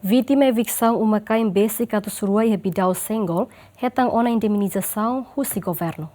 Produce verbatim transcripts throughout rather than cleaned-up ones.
Vítima eviksaun uma-kain besik atus rua iha Bidau Senggol hetan ona indemnizasaun husi governu.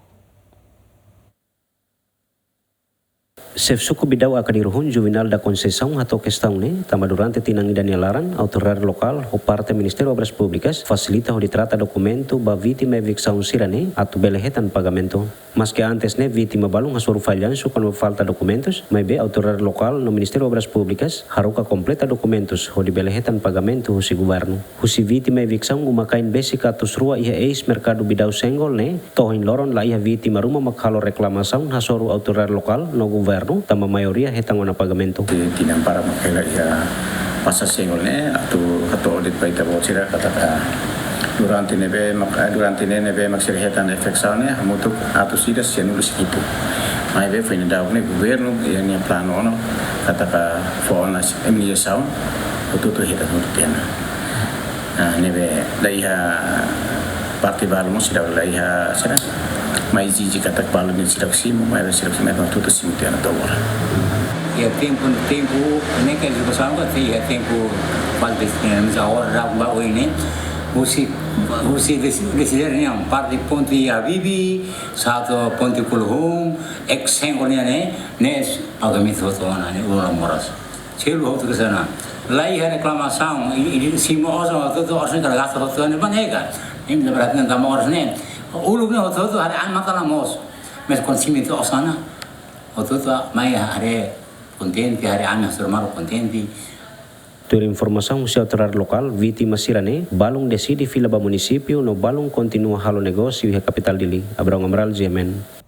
Xefe Suku Bidau Akadirhun, Juvenal da Conceição, hato'o kestaun ne'e tanba durante tinan ida nia laran, autoridade lokál ho parte Ministériu Obras Públikas fasilita hodi trata dokumentu ba vítima eviksaun sira-ne'e atu bele hetan pagamentu. Maske antes ne'e vítima balun hasoru fallansu kona-ba falta dokumentus, maibé autoridade lokál no Ministériu Obras Públikas haruka kompleta dokumentus hodi bele hetan pagamentu husi governu. Husi vítima eviksaun uma-kain besik atus rua iha eis-merkadu Bidau Senggol ne'e, to'o ohin loron laiha vítima ruma mak halo reklamasaun hasoru autoridade lokál no governu, tanba maioria hetan ona pagamentu. Ti-, tinan barak mak hela iha Pasar Senggol ne'e, atu hato'o de'it ba ita-boot sira katak durante ne'ebé mak, durante ne'e ne'ebé mak sira hetan eviksaun ne'e, hamutuk atus ida sianulu-resin-hitu. Maibé foin daudauk ne'e governu iha nia planu ona katak fó ona indemnizasaun, hotu-hotu hetan hotu tiha ona. Ah, ne'ebé laiha parte balu mós seidauk laiha sira. Mai ezije katak balu ne'e seidauk simu, maibé seidauk simu, maibé hotu-hotu simu tiha ona to'o agora. Iha tempu, tempu, ne'e ke edukasaun ka, iha tempu, falta de tempu, agora dá ba oin ne'e. Husi, husi desi-, desizaun ne'e, parte ponte Habibi, satu ponte Kuluhun, eis Senggol ne'e, ne'e, ne'e, pagamentu hotu ona ne'e, ulun moras. Selu hotu ke sana. Laiha reklamasaun, i, i, simu osan, hotu-hotu osan kala gasta hotu ne'e ba nega. Ne'e berarti tanba osan ne'e. Uluk ne'e hotu-hotu haree ami matan la moos. Mas konsumidu osan ne'e. Hotu-hotu mai haree kontente, haree ami hasoru malu kontente. Tuir informasaun husi autoridade lokál, vítima sira-ne'e balun deside fila ba munisípiu no balun kontinua halo negósiu iha kapitál Dili. Abrão Amaral, G M N.